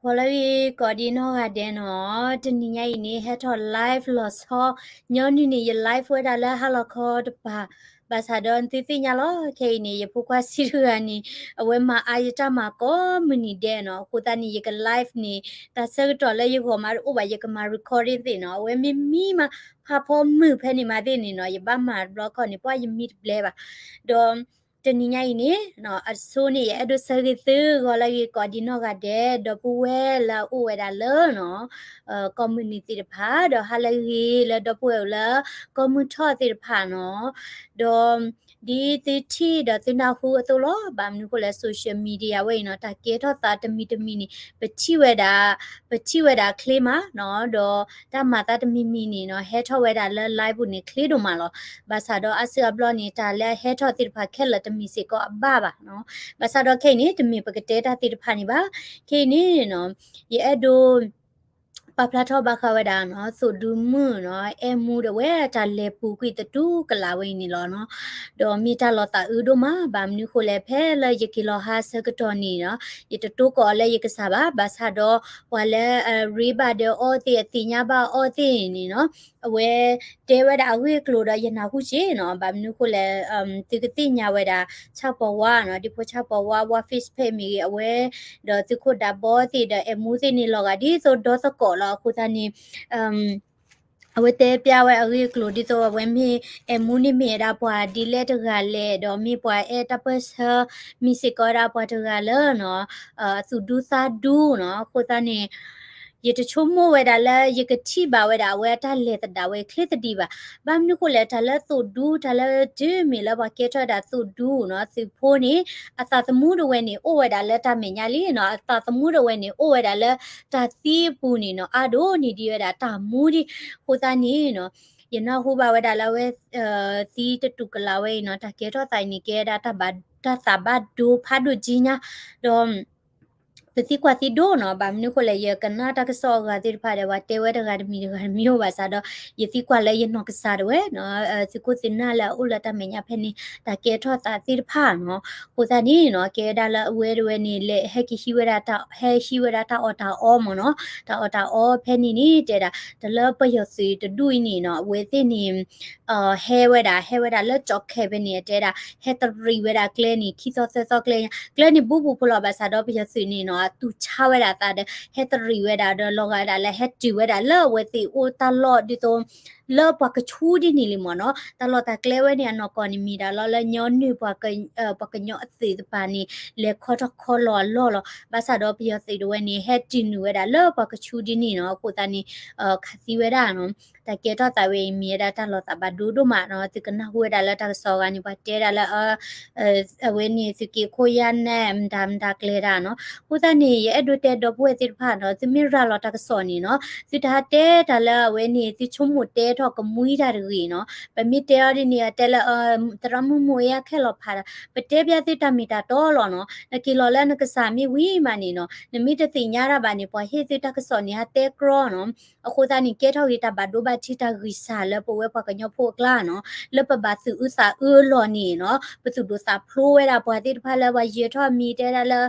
ဂီၤလၢအဂ့ၤ ကိးဒံနီၢ်ဂၤဒဲးနီၤ, တနံၤညါအံၤန့ၣ် ဟဲထီၣ် live လီၤဆီ, ညီနုၢ်န့ၣ် ယ live ဝဲဒၣ်လၢဟါလီၤခီတပၤ, ဘၣ်ဆၣ်ဒီးသုသ့ၣ်ညါလီၤ ခဲအံၤန့ၣ် ယဖိခွါဆံးတဂၤန့ၣ် အဝဲမၤအါယတၢ်မၤကိးမုၢ်နံၤဒဲးနီၤ, အဃိသတးန့ၣ် ယက live န့ၣ် တၢ်ဆၢကတီၢ်လၢယဂီၢ်မးတအိၣ်ဘၣ် ယကမၤ recording သ့ၣ်နီၤ, အဝဲမ့ၢ်မံမး ဖးဖီမုၢ်ဖဲန့ၣ်မးသ့ၣ်န့ၣ်နီၤ, ယဘၣ်မၤတဘျီခီန့ၣ် ပှၢ်ယမံတဘျဲဘၣ်, ဒီး တနံၤညါအံၤန့ၣ် အဆိန့ၣ် ယအဲၣ်ဒိးဆၢဂ့ၤသုဂီၤလၢအဂ့ၤ ကိးဒံနီၢ်ဂၤဒဲး ဒီပုၢ်ဝဲၢ်လၢအအိၣ်ဝဲဒၣ်လၢနီၤ ကိးမုၢ်နံၤသ့ၣ်တဖၣ် ဒီးဟါလၢအဂ့ၤလၢဒီပုၢ်ဝဲၢ်အိၣ်လၢ ကိးမုၢ်ထီၣ်သ့ၣ်တဖၣ်နီၤ, ဒီး ဒ်သုထံၣ်ဒီးသုနၢ်ဟူအသိးလီၤ, ဘၣ်မနုၤဃိလဲၣ် social media ဝဲအံၤနီၤ တၢ်ကဲထီၣ်သးတမံၤတမံၤန့ၣ် ပထံၣ်ဝဲဒၣ် ပထံၣ်ဝဲဒၣ်ချ့မးနီၤ, ဒီးတၢ်မၤသးတမံၤမံၤန့ၣ်နီၤ ဟဲထီၣ်ဝဲဒၣ်လၢ live ပူၤန့ၣ် ချ့ဒိၣ်မးလီၤ. ဘၣ်ဆၣ်ဒီးအါစုအါဘျီန့ၣ် တၢ်လၢအဟဲထီၣ်သ့ၣ်တဖၣ်ခဲလၢာ်တမံၤစ့ၢ်ကီးအဘၣ်ဘၣ်နီၤ. ဘၣ်ဆၣ်ဒီးခဲအံၤန့ၣ် တမ့ၢ်ပကတဲတၢ်သ့ၣ်တဖၣ်န့ၣ်ဘၣ်. ခဲအံၤန့ၣ်နီၤ ယအဲၣ်ဒိး ပာ်ဖျါထီၣ်ဘၣ်ဃးဝဲဒၣ်နီၤ သိၣ်ဒူမုၣ်နီၤ အဲၣ်မူဒီးဝဲတၢ်လဲၤပူၤကွံာ်သတူၢ်ကလာ်ဝဲအံၤန့ၣ်လီၤနီၤ. ဒီးမ့ၢ်တၢ်လီၤသးအုးဒိၣ်မး ဘၣ်မနုၤဃိလဲၣ် ဖဲလၢယက့ၤလီၤဟါဆၢကတီၢ်န့ၣ်နီၤ ယတတိကီးအီၤလၢယကစၢ်ဘၣ်. ဘၣ်ဆၣ်ဒီး ပှၤလၢအရ့ဘၣ်ဒီးအီၤသ့ၣ် အသ့ၣ်ညါဘၣ်အီၤသ့ၣ်န့ၣ်နီၤ အဝဲတဲဝဲဒၣ်အဂ့ၢ်အကျိၤဒီးယနၢ်ဟူက့ၤနီၤ. ဘၣ်မနုၤဃိလဲၣ် သုကသ့ၣ်ညါဝဲဒၣ် ဆၣ်ပီၤဝါနီၤ ဒ်ဖိဆၣ်ပီၤဝါ ဝါ Facebook မ့ၢ်ဂ့ၤ အဝဲ ဒီးသုးခိၣ်ဒးဘီသ့ၣ်ဒီးအဲၣ်မူသ့ၣ်န့ၣ် လီၤဂာ်ဒ်သိးဒီသကိးလီၤ. အဃိသတးန့ၣ် အဝဲတဲပျါဝဲအဂ့ၢ်အကျိၤဒ်သိးအဝဲမ့ၢ်အဲၣ်မူန့ၣ်မ့ၢ်ဝဲဒၣ်ပှၤဒ်လဲၣ်တဂၤလဲၣ် ဒီးမ့ၢ်ပှၤအဲၣ်တၢ်ပၢၢ်ဆၢ မ့ၢ်စ့ၢ်ကီးဝဲဒၣ်ပှၤတဂၤလၢနီၤ အသူၣ်ဒူသးဒူနီၤ. အဃိသတးန့ၣ် ယတဆိကမိၣ်ဝဲဒၣ်လၢ ယကထံၣ်ဘၣ်ဝဲဒၣ်အဝဲအတၢ်လဲၤသဒၣ်ဝဲချ့သဒံးဘၣ်. ဘၣ်မနုၤဃိလဲၣ် တၢ်လၢသိၣ်ဒူ တၢ်လၢတုၤမ့ၢ်လၢပှၤကဲထီၣ်ဝဲဒၣ်သိၣ်ဒူနီၤ သုးဖိန့ၣ် အသးသမူတဝဲန့ၣ် အိၣ်ဝဲဒၣ်လၢတၢ်မဲာ်ညါလံနီၤ. အသးသမူတဝဲန့ၣ် အိၣ်ဝဲဒၣ်လၢတၢ်သံအပူၤန့ၣ်နီၤ အါဒိၣ်န့ၢ်ဒံးဝဲဒၣ်တၢ်မူဒံး. အဃိသတးန့ၣ်နီၤ ယနၢ်ဟူဘၣ်ဝဲဒၣ်လၢအဝဲ သံတတူၢ်ကလာ်ဝဲအံၤနီၤ တၢ်ကဲထီၣ်သးအံၤန့ၣ် ကဲဒၣ်တၢ်ဘၣ် တၢ်သးဘၣ်ဒိဖးဒိၣ်ကံညါ ဒီး ပသံကွၢ်သံဒိၣ်နီၤ. ဘၣ်မနုၤဃိလဲၣ် ယကနၣ်တၢ်ကစီၣ်အဂၤသ့ၣ်တဖၣ်ဒီး ပှၤတဲဝဲတဂၤတမံၤတဂၤတမံၤအိၣ်ဘၣ်ဆၣ်ဒီး ယသံကွၢ်လၢယနီၢ်ကစၢ်ဒၣ်ဝဲနီၤ သုးခိၣ်သုးနၢ်လၢအအိၣ်လၢတၢ်မဲာ်ညါဖဲန့ၣ် တၢ်ကဲထီၣ်သးသ့ၣ်တဖၣ်နီၤ. အဃိသတးန့ၣ်နီၤ ကဲဝဲဒၣ်လၢအဝဲတဝဲန့ၣ် လဲၤဟဲက့ၤဟံးဝဲဒၣ်တၢ် ဟဲဟံးဝဲဒၣ်တၢ်အီၣ်တၢ်အီမ့ၢ်နီၤ. တၢ်အီၣ်တၢ်အီဖဲန့ၣ်န့ၣ် တဲဒၣ် တၢ်လၢပယီၤသုးတဒူၣ်အံၤန့ၣ်နီၤ အဝဲသ့ၣ်န့ၣ် ဟဲဝဲဒၣ် ဟဲဝဲဒၣ်လၢကၠီၣ်ခဲဖဲန့ၣ် တဲဒၣ် ဟဲတရံးဝဲဒၣ်ကျဲန့ၣ် ခံသီသၢသီကျဲညါ ကျဲန့ၣ်ဘူးဘူးဖိလီၤ. ဘၣ်ဆၣ်ဒီးပယီၤသုးန့ၣ်နီၤ အတူၢ်ဆါဝဲဒၣ်အသးဒီး ဟဲတရံးဝဲဒၣ်ဒီး လီၤဂာ်ဝဲဒၣ်လၢဟဲတုၤဝဲဒၣ်လၢအဝဲသ့ၣ်အိၣ်တၢ်လီၢ်ဒ်သိး လၢပှၤကဆူဒ်န့ၣ်လံမ့ၢ်နီၤ. တၢ်လီၢ်တၢ်ကျဲဝဲန့ၣ် အနီၢ်ကီၢ်န့ၣ်မ့ၢ်ဒၣ်လီၤလၢညီနုၢ်ပှၤက ပှၤကညီအသုးတပၤန့ၣ် လဲၤခီထီၣ်ခီလီၤအလီၢ်လီၤ. ဘၣ်ဆၣ်ဒီးပယီၤသုးတဝဲန့ၣ် ဟဲတုၤနုာ်ဝဲဒၣ်လၢပှၤကဆူဒ်န့ၣ်နီၤ. အဃိသတးန့ၣ် ခးသံဝဲဒၣ်နီၤ. တၢ်ကဲထီၣ်သးဝဲအံၤ မ့ၢ်ဝဲဒၣ်တၢ်လီၤသးဘၣ်ဒိဒိၣ်မးနီၤ. သုကနၢ်ဟူဝဲဒၣ်လၢတၢ်ကစီၣ်အဂၤန့ၣ် ပှၤတဲဒၣ်လၢ အဝဲန့ၣ်သုးက့ခိၣ်ယါနဲၣ် မတၤမတၤကျဲဒၣ်နီၤ. အဃိသတးန့ၣ် ယအဲၣ်ဒိးတဲဒီပုၢ်ဝဲၢ်သ့ၣ်တဖၣ်နီၤ, သုမ့ၢ်ရၤလီၤတၢ်ကစီၣ်န့ၣ်နီၤ, သုတဟးတဲတၢ်လၢအဝဲန့ၣ် သုဆိကမိၣ်တဲထီၣ်ကမှံတၢ်တဂ့ၤနီၤ. ပမ့ၢ်တဲအီၤဒ်န့ၣ် အတဲလၢ သရၣ်မုၣ်မူအ့အခဲလီၤဖးဒၣ်, ပတဲပျါသုတၢ်မ့ၢ်တၢ်တီလီၤနီၤ. နက့ၤလီၤလၢနကစၢ်မ့ၢ်ဝံၤမးန့ၣ်နီၤ, နမ့ၢ်တသ့ၣ်ညါတၢ်ဘၣ်န့ၣ် ပှၤဟ့ၣ်သုတၢ်ကစီၣ်န့ၣ် ဟးတဲကြီနီၤ. အဃိသတးန့ၣ် ကဲထီၣ်ဂ့ၤတၢ်ဘၣ်ဒိဘၣ်ထံးတၢ်ဂံၢ်စၢ်လၢပဝဲပှၤကညီဖိအကျါနီၤ, လၢပဘၣ်သူၣ်အုးသးအုးအလီၢ်န့ၣ်နီၤ, ပသူၣ်ဒိၣ်သးဖျိးဝဲဒၣ်ပှၤသ့ၣ်တဖၣ်လၢပှၤယဲၤထီၣ်အမံၤတဲဒၣ်လၢ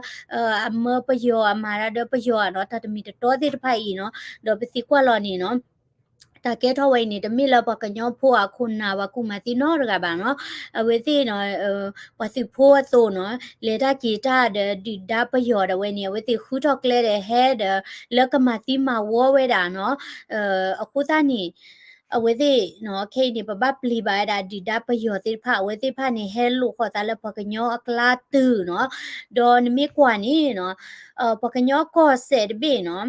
အမၢပယီၤအမၤတၢ်ဒီးပယီၤနီၤ, တၢ်တမံၤတတီသ့ၣ်တဖၣ်အံၤနီၤ, ဒီးပသံကွၢ်လီၤန့ၣ်နီၤ တၢ်ကဲထီၣ်ဝဲအံၤန့ၣ် တမ့ၢ်လၢပှၤကညီဖိအခိၣ်နၢ်ပှၤကူၣ်မၤသံနီတဂၤဘၣ်နီၤ. အဝဲသ့ၣ်နီၤ ပှၤသုးဖိအသိးနီၤ, လဲၤတၢ်က့ၤတၢ်ဒီးဒုၣ်ဒါပယီၤဒၣ်ဝဲန့ၣ် အဝဲသ့ၣ်ဃုထီၣ်ကျဲဒီးဟဲဒီး လၢကမၤသံမၤဝီဝဲဒၣ်နီၤ. အဃိသတးန့ၣ် အဝဲသ့ၣ်နီၤ ခဲအံၤန့ၣ် ပဘၣ်ပျံၤဘၣ်ဝဲဒၣ်ဒုၣ်ဒါပယီၤသ့ၣ်တဖၣ်, အဝဲသ့ၣ်တဖၣ်န့ၣ် ဟဲလိာ်ဃီၤသးလၢပှၤကညီအကျါတုၤနီၤ. ဒီးနမ့ၢ်ကွၢ်န့ၣ်နီၤ ပှၤကညီကီၢ်စဲၣ်တဘ့ၣ်နီၤ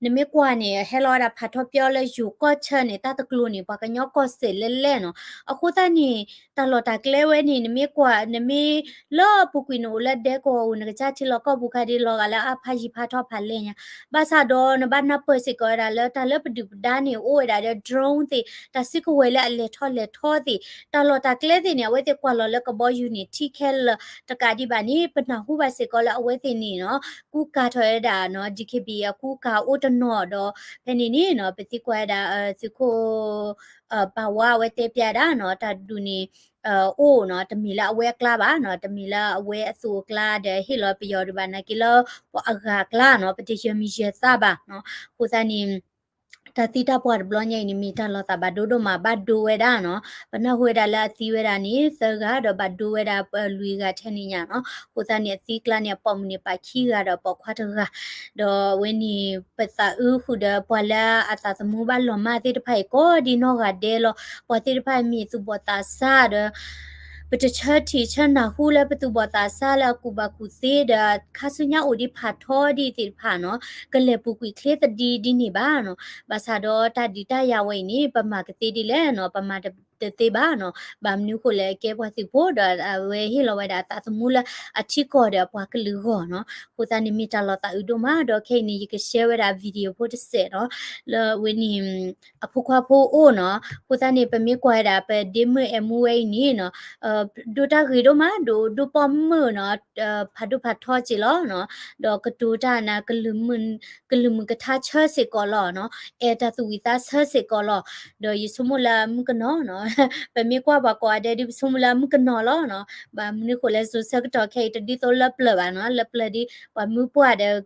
နမ့ၢ်ကွၢ်န့ၣ် ဟဲလီၤဝဲဒၣ်ဖးထီပၠီလၢယိၤကီၢ်ဆၢန့ၣ် တၢ်တကျိၤန့ၣ် ပှၤကညီကီၢ်စဲၣ်လဲၣ်လဲၣ်နီၤ. အဃိသတးန့ၣ် တၢ်လီၢ်တၢ်ကျဲဝဲန့ၣ် နမ့ၢ်ကွၢ် နမ့ၢ်လၢအပူၤကွံာ်နအိၣ်လၢဒဲကဝီၤအူၤ နကစၢ်ထံလီၢ်ကီၢ်ပူၤခါဒ်လီၤဂာ်လၢအါဖးယံၤဖးထီဖးလဲၢ်ညါ. ဘၣ်ဆၣ်ဒီးနဘၣ်နၢ်ပၢၢ်စ့ၢ်ကီးဝဲဒၣ်လၢတၢ်လၢပဒုၣ်ပဒါန့ၣ် အိၣ်ဝဲဒၣ်ဒီး drone သ့ၣ် တၢ်စုကဝဲၤလၢအလဲၤထီၣ်လဲၤထီသ့ၣ် တၢ်လီၢ်တၢ်ကျဲသ့ၣ်န့ၣ် အဝဲသ့ၣ်ကွၢ်လီၤလၢကဘီယူၤန့ၣ် ထံခဲလၢာ်တကးဒံးဘၣ်န့ၣ် ပနၢ်ဟူဘၣ်စ့ၢ်ကီးလၢအဝဲသ့ၣ်န့ၣ်နီၤ ကူကၤထီၣ်ဝဲဒၣ်နီၤ DKBA အကူကၤအိၣ် တနီၤဒီး ဖဲန့ၣ်န့ၣ်နီၤ ပသံကွၢ်ဝဲဒၣ် သုးခိၣ် ပၢ်ဝါအဝဲတဲပျးဒၣ်နီၤ တၢ်ဒုးန့ၣ် အိၣ်နီၤ တမ့ၢ်လၢအဝဲအကျါဘၣ်နီၤ တမ့ၢ်လၢအဝဲအသိးအကျါဒီးဟ့ၣ်လီၤပယီၤဒံးဘၣ် နာ်က့လၢပှၤအဂၤအကျါနီၤ ပတယၢၤမံၤယၢၤသးဘၣ်နီၤ အဃိသတးန့ၣ် တၢ်သံတၢ်ပှၢ်တဘျီညါအံၤန့ၣ် မ့ၢ်တၢ်လီၤသးဘၣ်ဒိဒိၣ်မး ဘၣ်ဒိဝဲဒၣ်နီၤ ပနၢ်ဟူဝဲဒၣ်လၢအသံဝဲဒၣ်န့ၣ် သၢဂၤဒီးဘၣ်ဒိဝဲဒၣ်လွံၢ်ဂၤထဲန့ၣ်ညါနီၤ အဃိသတးန့ၣ် အသံကျါန့ၣ် အပိာ်မုၣ်န့ၣ် ပာ်ခံဂၤဒီးပိာ်ခွါတဂၤ ဒီးအဝဲန့ၣ် ပသးအုးဃုာ်ဒီးပှၤလၢအသးသမူဘၣ်လီၤမၢ်သ့ၣ်တဖၣ်အံၤ ကိးဒံနီၢ်ဂၤဒဲးလီၤ ပှၤသ့ၣ်တဖၣ်အံၤမ့ၢ်သူၣ်ဘီၣ်သးစၢ်ဒီး ပတဆၢထံၣ်ဆၢနၢ်ဟူလၢပသူၣ်ဘီၣ်သးစၢ်လၢအကူၣ်ဘၣ်ကူၣ်သ့ဒီး ခါဆူညါအိၣ်ဒံးဖးထီဒံးသ့ၣ်တဖၣ်နီၤ ကလဲၤပူၤကွံာ်ချ့သဒံဒ်န့ၣ်ဘၣ်နီၤ ဘၣ်ဆၣ်ဒီးတၢ်ဒုးတၢ်ယၤဝဲအံၤန့ၣ် ပမၤကသ့ဒ်လဲၣ်နီၤ ပမၤတသ့ဘၣ်နီၤ ဘၣ်မနုၤဃိလဲၣ် ကဲပှၤသုးဖိဒီးအဝဲဟ့ၣ်လီၤဝဲဒၣ်အသးသမူလၢအထံကီၢ်ဒီးအပှၤကလုာ်အဂီၢ်နီၤ အဃိသတးန့ၣ်မ့ၢ်တၢ်လီၤသးအုးဒိၣ်မး ဒီးခဲအံၤန့ၣ် ယကshareဝဲဒၣ် video ဖိတစဲးနီၤ လၢအဝဲန့ၣ် အဖိခွါဖိအိၣ်နီၤ အဃိသတးန့ၣ် ပမ့ၢ်ကွၢ်ဝဲဒၣ် ပဒ့မုၣ်အဲၣ်မူဝဲအံၤန့ၣ်နီၤ ဒိၣ်တၢ်ဂ့ၤဒိၣ်မး ဒိၣ်ဒိၣ်ပိာ်မုၣ်နီၤ ဖးဒိၣ်ဖးထီစ့ၢ်လီၤနီၤ ဒီးကတိၤတၢ်န့ၣ် ကလုၢ်မုာ်ကထါဆၢစ့ၢ်ကီးလီၤနီၤ အဲၣ်တၢ်သူၣ်ဝံၣ်သးဆၢစ့ၢ်ကီးလီၤ ဒီးယဆိကမိၣ်လၢမုၣ်ကနီၤနီၤ ပမ့ၢ်ကွၢ်ပှၤကိးဂၤဒဲးဒ်ပဆိကမိၣ်လၢမုၣ်ကနီၤလီၤနီၤ ဘၣ်မနုၤဃိလဲၣ် စိၤဆၢကတီၢ်ခဲအံၤတဒ်သိးလၢပျၢၤဘၣ်နီၤ လၢပျၢၤဒ်ပှၤမုၢ်ပှၢ်ဒီး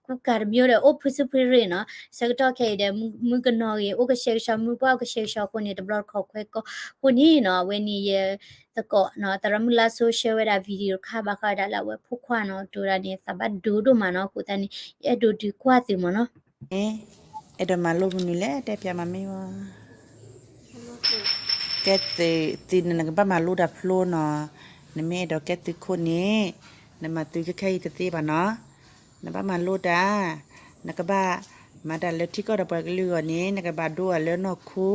ကူကၤတမံၤဒီး အိၣ်ဖုဆူဖုရ့ၣ်နီၤ ဆၢကတီၢ်ခဲအံၤဒီး မုၣ်ကနီၤဂ့ၤ အိၣ်ကဆှဲကဆှီ မုၢ်ပှၢ်အိၣ်ကဆှဲကဆှီအဃိန့ၣ် တဘျီတခီၣ်ခွဲးကီၢ်အဃိန့ၣ်နီၤ အဝဲန့ၣ်ယသကိးနီၤ သရၣ်မုၣ်လါစိ share ဝဲဒၣ် video တခါ ဘၣ်ဃးဝဲဒၣ်လၢအဝဲဖိခွါနီၤ တိၤဒၣ်န့ၣ် သးဘၣ်ဒိဒိၣ်မးနီၤ အဃိသတးန့ၣ် ယအဲၣ်ဒိးဒုးကွၢ်သုးမးနီၤ အဲၣ်ဒိးမၤလိမနုၤလဲၣ် တဲပျးမၤမ့ၢ်ဝဲ ကဲသုး သုးန့ၣ် နကဘၣ်မၤလိတၢ်ဖျိနီၤ, နမ့ၢ်အဲၣ်ဒိးကဲသုးခိၣ်န့ၣ် နမၤသုးခဲခဲအံၤတသ့ဘၣ်နီၤ, နဘၣ်မၤလိတၢ်, နကဘၣ်မၤတၢ်လၢထံကီၢ်ဒီးပှၤကလုာ်အဂီၢ်န့ၣ် နကဘၣ်ဒိအီၤလၢနီၢ်ခိ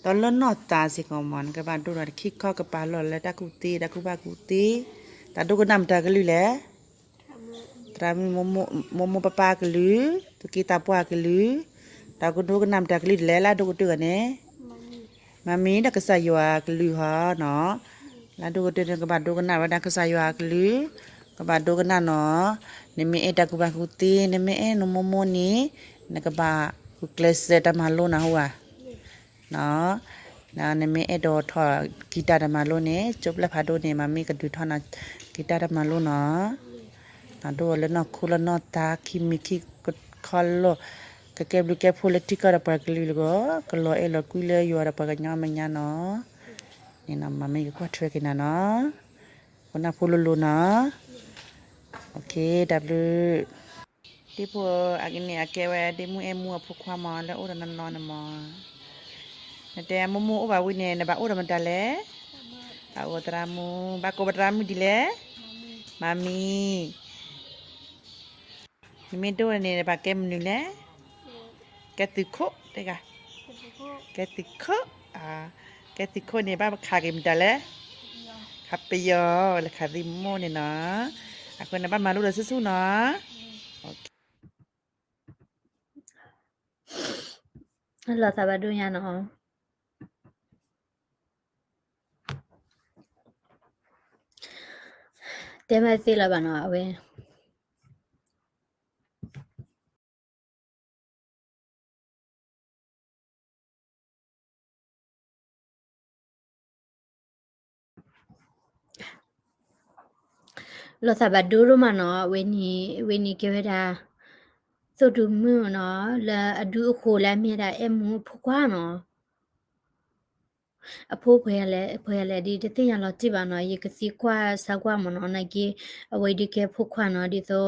ဒီးလၢနီၢ်သးစ့ၢ်ကီးမး, နကဘၣ်ဒိဒီးတခံခီကပာ်လီၤလၢတၢ်ကူၣ်သ့ တၢ်ကူၣ်ဘၣ်ကူၣ်သ့, တၢ်ဒိကနၣ်မတၤကလုၢ်လဲၣ် သရၣ်မုၣ် မိၢ်မိၢ်ပၢ်ပၢ်အကလုၢ်, သူၣ်က့သးပှၢ်အကလုၢ်, တၢ်ကဒိကနၣ်မတၤကလုၢ်ဒ်လဲၣ် လၢအဒိကတၢၢ်ဂၤန့ၣ်, မၤမံၤဒီးကစၢ်ယွၤအကလုၢ်ဟီနီၤ, လၢအဒိကတၢၢ်န့ၣ် ကဘၣ်ဒိကနၣ်ဝဲဒၣ်ကစၢ်ယွၤအကလုၢ်, ကဘၣ်ဒိကနၣ်နီၤ, နမ့ၢ်အဲၣ်တၢ်ကူၣ်ဘၣ်ကူၣ်သ့ နမ့ၢ်အဲၣ်နမိၢ်မိၢ်န့ၣ်, နကဘၣ်ဂုာ်ကျဲးစၢးတၢ်မၤလိနၤဟူဧါ နီၤ, နမ့ၢ်အဲၣ်ဒိးထီၣ်ကံၢ်တၢ်တမၤလိန့ၣ် ကၠိပျဲၢ်ဖးဒိၣ်န့ၣ် မၤမ့ၢ်ကဒုးထီၣ်နၤကံၢ်တၢ်တမၤလိနီၤ, နဒိလၢနီၢ်ခိလၢနီၢ်သး ခံမံၤခံခီလီၢ်, ကကဲဘျုးကဲဖှိၣ်လၢထံကီၢ်ဒီးပှၤကလုာ်လၢဂီၢ်, ကလီၤအဲၣ်လီၤကွံလၢယွၤဒီးပှၤကညီမဲာ်ညါနီၤ, န့ၣ်နီၤ မၤမ့ၢ်ယကွၢ်ထွဲက့ၤနၤနီၤ, ကနၢ်ဖိလိၤလိၤနီၤ, တၢ်ဘျုး ဒ့ဖိအကန့ၣ် အကဲဝဲဒ့မုၣ်အဲၣ်မူအဖိခွါမး လၢအိၣ်ဒီးနီၢ်နီၢ်န့ၣ်မး, နတဲမိၢ်မိၢ်အိၣ်ဘၣ်ဝံၤန့ၣ် နဘၣ်အိၣ်ဒီးမတၤလဲၣ်, ဘၣ်အိၣ်သရၣ်မုၣ်, ဘၣ်ကိးပသရၣ်မုၣ်ဒ်လဲၣ်, မၤမံၤ, နမ့ၢ်ဒိၣ်န့ၣ် နဘၣ်ကဲမနုၤလဲၣ်, ကဲသုးခိၣ်, ကဲသုးခိၣ်, ကဲသုးခိၣ်န့ၣ် ဘၣ်ခးက့ၤမတၤလဲၣ်, ခးပယီၤ, လဲၤခးသံမိၢ်န့ၣ်နီၤ, အဃိန့ၣ် ဘၣ်မၤလိဒီးဆူၣ်ဆူၣ်နီၤ. လီၤသးဘၣ်ဒိၣ်ညါနီၤ, တဲမ့ၢ်သ့လီၤဘၣ်နီၤ အဝဲ လီၤသးဘၣ်ဒိဒိၣ်မးနီၤ, ဝဲန့ၣ် ဝဲန့ၣ်ကဲဝဲဒၣ် သိၣ်ဒူမုၣ်နီၤ, လၢအဒူအဃိလၢအမ့ၢ်ဒၣ်အဲၣ်မူအဖိခွါနီၤ, အဖိပှဲၤလဲၣ် ပှဲၤလဲၣ်ဒ်တသ့ၣ်ညါလီၤတံၢ်ဘၣ်နီၤ, ယကသံကွၢ်စၢ်ကွၢ်မးနီၤ, နာ်က့ အဝဲဒုးကဲဖိခွါနီၤ, ဒ်သိး